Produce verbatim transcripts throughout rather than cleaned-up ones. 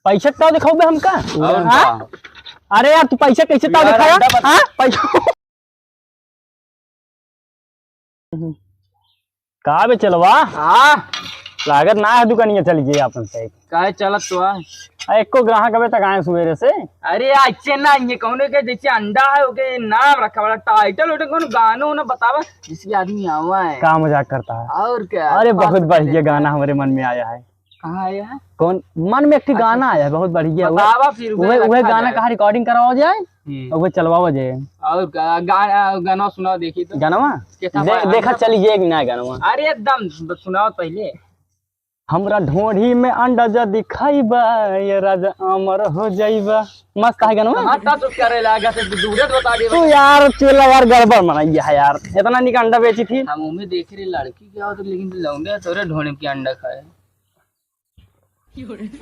पैसा तो दिखाओ बे हमका। और हाँ? का? अरे यार, तू पैसा कैसे ताव यार, दिखाया? अंडा बता। हाँ? पैसा। का बे चलवा? हाँ? लागत ना है दुकानिया चली गई आपन से। काहे चलत तो आ? आ, एको ग्राहक अबे तक आए सुबेरे से। अरे, अच्छे ना, ये कौन के जैसे अंडा है, ओके नाम रखा बड़ा title, ओटे कौन गानो ना बतावा, जिससे आदमी आवा है। का मजाक करता है? और क्या? अरे, बहुत बढ़िया गाना हमारे मन में आया है। कहाँ आया है? कौन? मन में एक ठे अच्छा। गाना आया है, बहुत बढ़िया। बतावा फिर, उहे, उहे रखा गाना जाए। कहाँ recording करावा जाए? हम्म। उहे चलवावा जाए। और गा-, गा-, गाना सुनाओ देखी तो। गानवा? कैसा दे-, बा-, देखा गाना? चली जाए कि ना गानवा? अरे एकदम ब-, सुनाओ पहले। हमरा ढोढ़ी में अंडा जदि खइबा, ये राजा अमर हो जइबा। मस्त है गानवा। हाँ, तब तो करे लागा से दूरे तो बता दे। तू यार चेला यार गड़बड़ मनइया है यार। इतना निक अंडा बेची थी। हम उम्मीद देखे रहे लड़की क्या होती, लेकिन लौंडे तोरे ढोढ़ी के अंडा खाए।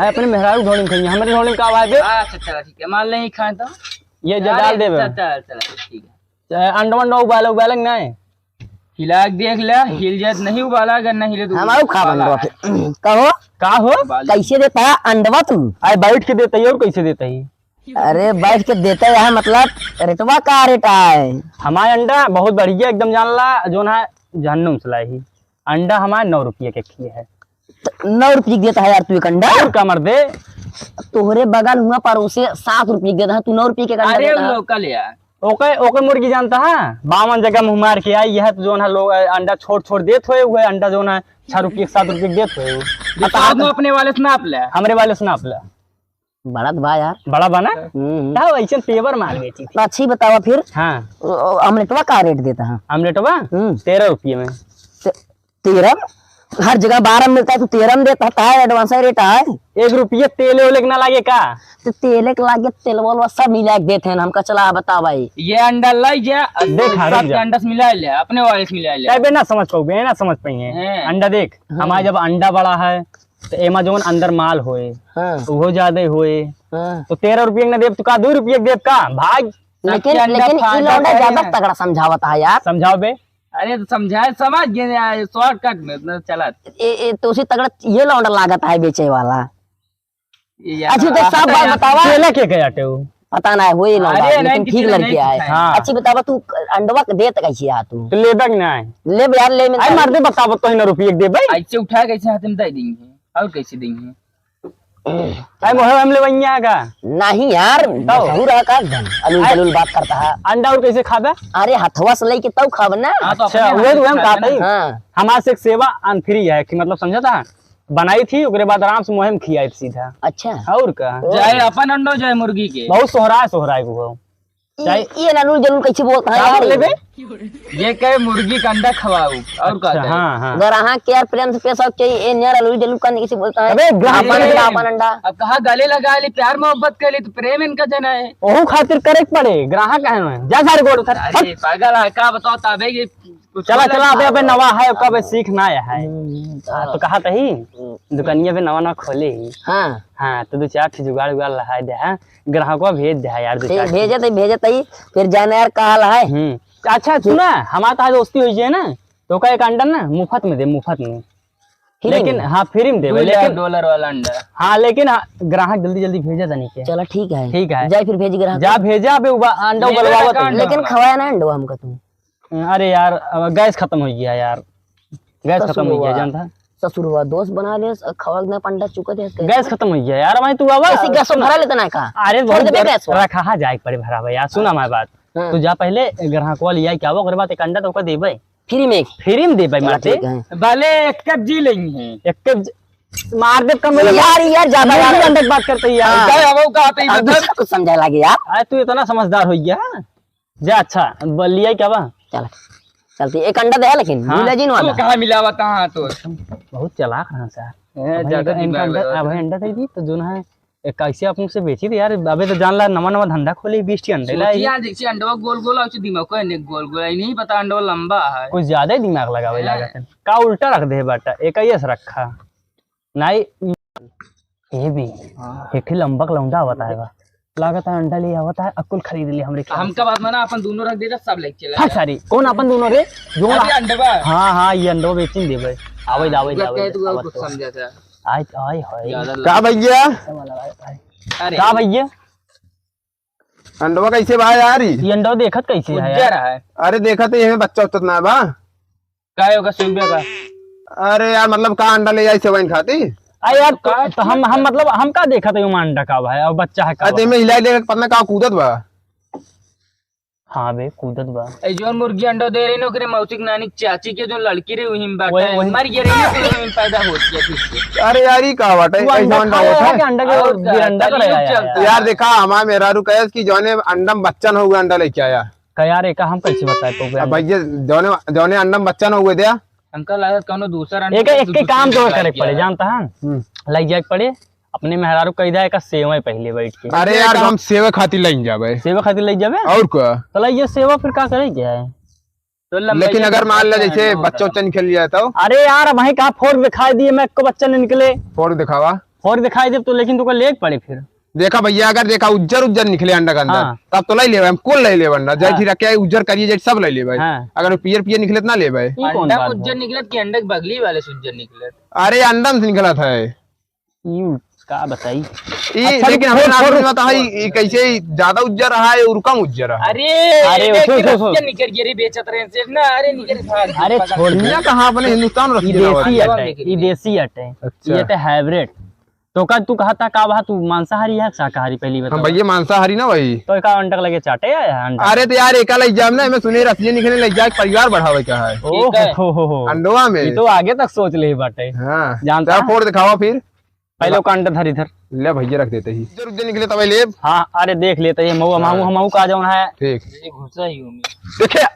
अरे, अपने मेहरारू ढोढ़ी में खाइए, हमारे ढोढ़ी में का आवाज है? अच्छा, चला, ठीक है, मान ले, ही खाए तो। ये जो अरे, डाल देबे। चल, चल, चल, ठीक है। चाहे अंडा वंडा उबाले, उबाले कि नहीं? हिला के देख ले, हिल जाए तो नहीं उबाला, अगर नहीं हिले तो हमारू खा उबाला। बन रहा। कहो, का हो? उबाला। कैसे देता है अंडवा तू? अरे, बैठ के देता ही और कैसे देता ही? अरे, बैठ के देता है, मतलब, रेटवा का रेट है? हमारे अंडा बहुत बढ़िया, एकदम जान ला, जो ना जहन्नुम से लाई ही। अंडा हमारे नौ रुपये के खिए है। त नौ रुपये के देता है यार तू एक अंडा? और का मर्दे? तोहरे बगल हुआ पड़ोसे सात रुपये के देता है, तू नौ रुपये के अंडा अरे देता है। Local यार। ओके, ओके मुर्गी जानता है? बावन जगह मुँह मार के आई, यह तो जो है लोग, अ, अंडा छोड़, छोड़ देत होए, हुए अंडा जो है छह रुपये, सात रुपये के देत होए। बता तो अपने वाले से नाप ले। हमरे वाले से नाप ले। बड़ा तो बा यार। बड़ा बा ना? हम्म। तब ऐसे पेवर मार बेची थी। तो अच्छी बतावा फिर। हाँ। ओ, ओ, आमलेटवा का रेट देता है? आमलेटवा? हम्म। तेरह रुपये में। ते-, तेरह? हर जगह बारह में मिलता है, तू तेरह में देता है, advance rate है। एक रुपये तेल ओले के ना लागे का? तो तेल के लागे, तेल वाला सब मिला के देते हैं, हमका चला बता भाई। ये अंडा लाई जा, देखा, रुक सबके जा। अंडा से मिला ले, अपने वाले से मिला ले। तबे ना समझ पाओगे, ना समझ पाएंगे। हैं। अंडा देख, हाँ। हमारे जब अंडा बड़ा है, तो एमा जौन अंदर माल होए, हाँ। उहो ज्यादा होए। हाँ। तो तेरह रुपये के ना देब, तो का दो रुपये के देब का? भाग। लेकिन, सबके अंडा लेकिन ई फाटा लौंडा करे ज्यादा हैं। तगड़ा समझावत है यार। समझाओ बे। अरे तो समझाए, समझ गए यार, shortcut में इतना चला। ए, ए, तो उसी तगड़ा ये लौंडा लागत है बेचे वाला। ये यार। अच्छा, तो साफ बात बतावा। केला के गया टे वो? पता ना है, वही लौंडा, अरे, लेकिन नहीं, ठीक किसी ने लड़की नहीं है। सिखाया। हाँ। अच्छी बतावा, तू अंडवा के देत कैसे आ तू? तो लेबा कि नहीं? लेब यार, ले में अरे, मर्दे बतावा, तो ही ना रुपये के देबे। ऐसे उठा कैसे हाथ में दे देंगे? और कैसे देंगे? अरे, मोहे हम लेवइया का? नहीं यार, तो? मशहूर है का एकदम? अलूल अरे, जलूल बात करता है। अंडा और कैसे खाबे? अरे, हथवा से लेके तब खाब ना। हाँ, तो अच्छा, अपने वही हाथ तो हम से खाबे खाते ना। ही। हाँ। हमारे से एक सेवा अनफ्री है कि मतलब, समझा था? बनाई थी, ओकरे बाद आराम से मोहे में खियाई सीधा। अच्छा। और का? ओ। चाहे अपन अंडो, चाहे मुर्गी के। बहुत सोहराय, सोहराय को हो। ई, चाहे ई ना लूल जलूल कैसे बोलता है का यार? बोले बे? ये कहे मुर्गी का अंडा खवाओ, और का अच्छा, कहे? हाँ, हाँ। ग्राहक के यार प्रेम से पेश आओ, चाहिए, ये ना लूल जलूल करने कैसे बोलता है? अबे, ग्राहक अपन अरे, अंडा, अपन अंडा। अब कहा गले लगा ली, प्यार मोहब्बत कर ली, तो प्रेम इनका जना है। ओहू खातिर करे के पड़े, ग्राहक है ना। जा सारे गोड़ उधर। अरे, पागल है, का बताओ, ताबे ये कुछ चला, बोला चला, अबे, अबे, था। नवा है, ओका अबे सीख ना आया है। हम्म, हाँ, तो हाँ। कहा तही, हम्म। दुकानिया पे नवा, नवा खोले ही। हाँ। हाँ, तो दो चार ठे जुगाड़, उगाड़ लगा दे, हाँ। ग्राहकवा भेज दे, हाँ, यार, दो ठीक, चार ठे। भेजे तही, भेजे तही, फिर जाने यार, का हाल है? हम्म। अच्छा, सुना, हमार तो आज दोस्ती हुई है ना, तो का एक अंडा ना, मुफ्त में दे, मुफ्त में। Free लेकिन, में? हाँ, free में देबे, दो हजार लेकिन dollar वाला अंडा। हाँ, लेकिन, हाँ, ग्राहक जल्दी, जल्दी भेजे तनी के। चला, ठीक है। ठीक है। जाए फिर भेजी ग्राहक जा, को। भेजा, अबे उबा-, अंडा ले उबलवावत बेटा, है। लेकिन खवाया ना अंडवा हमका तू। अरे यार, अब गैस खत्म हो गया यार, गैस खत्म हो गया, ससुरवा, जानता है? ससुरवा दोस्त बना ले, खवा के ना पंडा चुका दे। गैस खत्म हो गया यार, भाई तू आवा। ऐसी गैस भरा लेता ना का? अरे छोड़ बहुत देबे गैस। रखा है, जाए के पड़े भरावे यार, सुना हमारी बात। हाँ। तू जा पहले ग्राहकवा लिया के आवा, ओकरे बाद एक अंडा तो ओका देबे। Free में? Free में देबे चला मारते। ठीक है। भले एक कप जी लेंगे। एक कप ज-, मार दे कम यार, यार, ज्यादा मुर्गी यार। अंडा की बात करते हैं यार। हाँ। अब दूसरा कुछ समझा लगे यार। अरे तू इतना समझदार हो गया। जा, अच्छा, ब-, लिया क्या बा? चल, चलती, एक अंडा दे, लेकिन हाँ। मिला जी ना तू वाला। कहाँ मिलावा, कहाँ तो? बहुत चालाक रहा सर। ए, अब ज्यादा इनका दिमाग अंडा, लगावा। अब अंडा दे दी, तो जो ना है, ए, कैसे आप मुझसे बेची थी यार? अबे तो जान ला, नवा, नवा धंधा खोले, बीस टी अंडे लाई। सोचिए, जैसे अंडवा गोल, गोल, और दिमाग को नहीं गोल, गोल, नहीं पता अंडवा लंबा है। कुछ ज्यादा ही दिमाग लगावे हैं। लागत है। का उल्टा रख दे बाटा, एक ऐसे रखा। नहीं, ये भी। हाँ। एक ठे लंबा लौंडा आवता है बा। लागत है अंडा ले आवता है, अकुल खरीद ले हमरे ख्याल हमका से। बात माना, अपन दोनों रख देता, सब लेके चला हाँ, जाए। सारी। कौन अपन दोनों रे? जो अभी ना अंडवा। हाँ, हाँ, ये अंडवा बेचिन देबे। आवे, हाँ, आवे, पूरा आवे, कह तू आवे, कुछ आवे। समझा था। आय, आय, हाय। ज्यादा का भैया? अरे। का भैया? अंडवा कैसे बा यार ई? ई अंडवा देखत कैसे है उज्जर यार? है। अरे देखत ही हमें बच्चा उच्चा ना बा। का है ओका सेवइया का? अरे यार, मतलब का अंडा ले जाई सेवइन खाती? अरे यार, तो, तो हम, हम मतलब हम का देखत है ओमा अंडा का बा है और बच्चा है का अरे बा? एमे हिलाई देखे पता ना का कूदत बा। हाँ बे, कूदत बा। ए, जौन मुर्गी अंडा दे रही ना, ओकरे मौसी के नानी के चाची के जो लड़की रही, वही में बाटे। वही, वही। मर गए रही, तो वही में पैदा हो गया फिर से। अरे यार, ई का बाटे? वो अंडा खाया है कि अंडा के और का? गिर अंडा करेगा यार? चलता है। यार देखा, हमार मेहरारू कहे कि जौने अंडा में बच्चा न हुआ, अंडा लेके आया। का यार, एका हम कैसे बताए तो अब भैया, जौने, जौने अंडा में बच्चा न हुए दे। हमका लागत कौनो दूसरा अंडा एक, एक के काम तो करे के पड़े, जानता है? हम्म। लग जाए के पड़े। अपने मेहरारू कह दिया, एका सेवे पहले बैठ के। अरे यार, हम सेवे खातिर लइन जाबे। सेवे खातिर लइ जाबे? और का? तो लइ ये सेवा फिर का करे के है? तो लंबाई लेकिन अगर मान ला जैसे बच्चा उच्चा निकल जाए तो? अरे यार, वहीं कहाँ फोड़ दिखाई दिए, मैं को बच्चा नहीं निकले। फोड़ दिखावा। फोड़ दिखाई दे तो, लेकिन तुमको लेके पड़े फिर। देखा भैया, अगर देखा उज्जर उज्जर निकले अंडा के अंदर, हाँ। तब तो लइ लेबे, हम कुल लइ लेबे अंडा, हाँ। जैसे रखे उज्जर करिए, जैसे सब लइ लेबे। हाँ। अगर पियर पियर निकले तो ना लेबे। ई कौन अंडा बात उज्जर है? निकलत कि अंडा के बगली वाले से उज्जर निकलत? अरे अंडा में से निकलत है। यूं का बताई? ई, अच्छा, लेकिन रुक, हमें छोड़, ना छोड़, समझ में आता है, छोड़। ई कैसे ज्यादा उज्जर रहा है और कम उज्जर रहा है? अरे, अरे, ये सुन, देख सुन, सुन। रसिया निकल गया रे, बेचत रहे सेठ ना, अरे, निकल भाग, अरे, पकड़। छोड़। दुनिया कहाँ अपने हिंदुस्तान ई रसिया देसी रहा है। अटे, ई देसी अटे। अच्छा। ये तो hybrid। तो का तू कहता का बा, तू मांसाहारी है शाकाहारी, पहली हम बताओ। भैया मांसाहारी ना भाई। तो का अंडा के लगे चाटे आया है अंडा? अरे तो यार, एका लइ जाब ना, मैं सुने रसिया निकले लइ जाए, परिवार बढ़ावे का है। ओहो हो हो हो। अंडवा में। ये तो आगे तक सोच ले बाटे। हाँ। जानता तो है? फोड़ दिखावा फिर। पहले ओका अंडा धर इधर। ले भैया, रख देते ही। जरूर दे निकले तब लेब। हाँ, अरे देख लेते ही, मऊ, हाँ। मऊ, मऊ का जौन है। ठीक। ये घुसा ही हूँ मैं। देखे।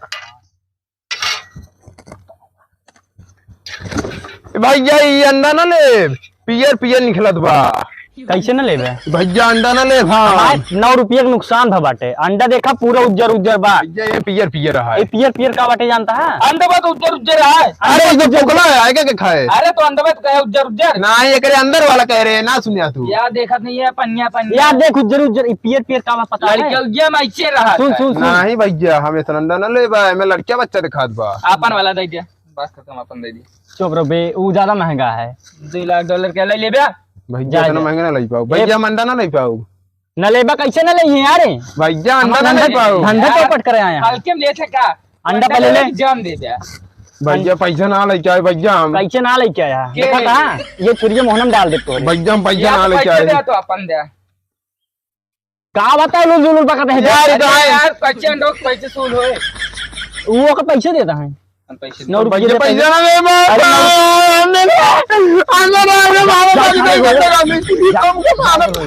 भैया, ई अंडा ना लेब, पियर पियर निकलत बा। कैसे ना लेबे? भैया, अंडा ना लेब, हाँ। हमार नौ रुपया के नुकसान भ बाटे। अंडा देखा, पूरा उज्जर उज्जर बा। भैया, ये पियर पियर है। ये पियर पियर का बाटे, जानता है? अंडवा तो उज्जर उज्जर है। अरे, ये तो बोकला है, आगे के खाए। अरे, तो अंडवा तो कहे उज्जर उज्जर। ना, एकरे अंदर वाला कह रहे हैं, ना सुनिया तू। यार, देखत नहीं है, पनिया, पनिया। यार, देख, उज्जर उज्जर, ये पियर पियर का बा, पता है? लड़किया में ऐसे रहा सुन, था। सुन, सुन। नहीं भैया, हम इतना अंडा ना लेबा, मैं लड़किया बच्चा दिखात बा। आपन वाला दे दिया, बस खत्म, आपन दे दिया। चुप रहो बे, वो ज्यादा महंगा है। दो लाख डॉलर के ले लेबे। भैया, जा, इतना जा। महंगा ना ले पाओ। ए, भैया, हम अंडा ना ले पाओ। ना लेबा कैसे ना लेइहे यार? भैया, अंडा हमार ना धंधा, ले पाओ। धंधा यार, चौपट करे आए हैं। हल्के में लेते का? अंडा पहले ले। जान दे दे। भैया, पैसा ना लेके आए भैया हम। कैसे ना लेके आया? के? देखा था? ये चुरिया मोहनम डाल दे तोरे। भैया, हम पैसा या ना तो लेके पैसे आए। दे तो अपन दे। का बता लुल लुल बकत है? यार, अरे यार, पैसे दो, पैसे सूल होए। वो का पैसे देता है? हम पैसे नौ दे। रुपये पैसे, देता है। पैसा ना दे, बाप। अरे, अरे, बाप, जा, बाप, जा, बाप, जा, बाप, जा, जा, जा। हमको मारो।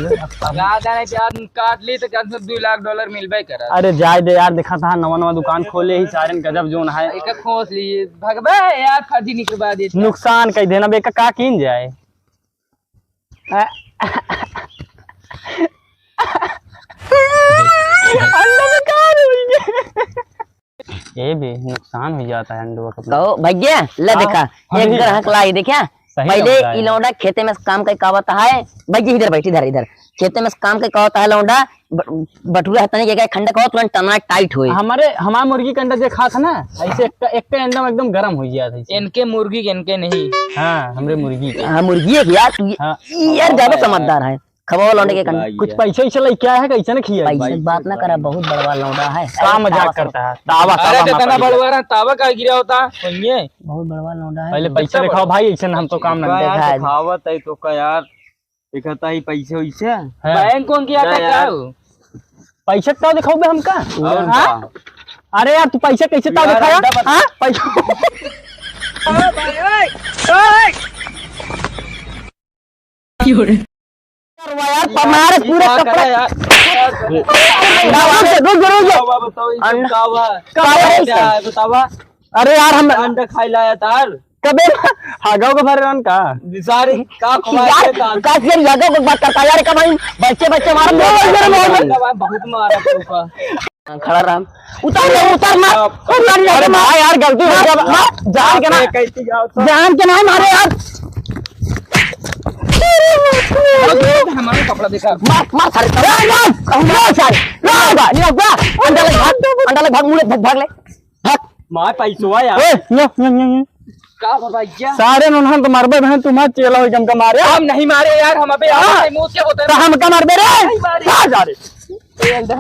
जा, जा, जा, काट ली तो कम से कम दो लाख डॉलर मिलबे करा। अरे जाए दे यार, देखा था नवा नवा दुकान खोले ही सारन गजब जोन है। एक खोस लिए, भगबे यार, फर्जी निकलवा दे। नुकसान कह देना बे, का, का कीन जाए? अंडा बेकार हो गया। ये भी नुकसान हो जाता है अंडवा का। कहो भैया, ले हाँ, देखा, हाँ एक भैया। ग्राहक लाई, देखा। सही पहले लौंडा है। ई लौंडा खेते में काम कई का होता है, भैया इधर बैठ, इधर, इधर। खेते में काम कई का होता है लौंडा, ब-, बटुरा है तनी के खंडक हो, तुरंत टना टाइट होए। हमारे, हमार मुर्गी के अंडा जे खात है ना, ऐसे एक, एक के अंडा में एकदम गरम हो गया था। इनके मुर्गी के, इनके नहीं। हाँ, हमरे मुर्गी के। हाँ, मुर्गी है यार, तू ये, हाँ। ये यार ज्यादा समझदार है। खवाओ लौंडे के कंडा। कुछ पैसे वैसे लेके आया है, कैसे ना खिया? पैसे बात ना करा, बहुत बड़वा लौंडा है। का अरे मजाक करता है? तावा, अरे तावा जितना माता जी। बड़वा रहा, तावा का गिरा होता, सुनिए। बहुत बड़वा लौंडा है। पहले पैसे दिखाओ भाई, ऐसे हम तो काम ना यार, देखा है। दिखावत है तो का यार, दिखाता ही पैसे वैसे। हाँ। बैंक कौन किया ना था यार। का? पैसे तो दिखाओ बे हमका। और हाँ? का? अरे यार, तू पैसे कैसे तो यार, दिखाया? अंडा बता। हाँ? पैसे। यार, वाह यार, पमार पूरा कपड़ा। यार। रुक जा, रुक जा, रुक जा। बताओ, बताओ, ये सब अंडा। का हुआ? का हुआ है क्या इसका? है, बतावा। अरे यार, हम अंडा खाई लाया तार। कबे हागाव का भरे रहन का? सारी का खुआ यार, के तार। का फिर यादव को बात करता यार, कब हम बच्चे, बच्चे मार दो, बहुत मारा तुमको। खड़ा रहा। उतार ले, उतार, मार। अरे मार। भाई यार, गलती हो गया। मार, मार, जान के ना। अरे, कैसी जाओ तो? जान के ना मारे यार। हमारा कपड़ा दिखा। मार, मार सारे। मार, मार, मार सारे। मार, मार, मार, मार, अंडा ले भाग, अंडा ले भाग, मुड़े भाग, भाग ले। भाग। मार पैसवा यार। ए, ये, ये, ये, ये। का भैया? सारे नोनहन तो मारबे बहन, तू मत चेला हो जम के मारे। हम नहीं मारे यार, हम अबे हाँ। आए थे, मुंह से बोतल तो हम का मारबे रे? नहीं मारे। जा, जा रे। ए, अंदर।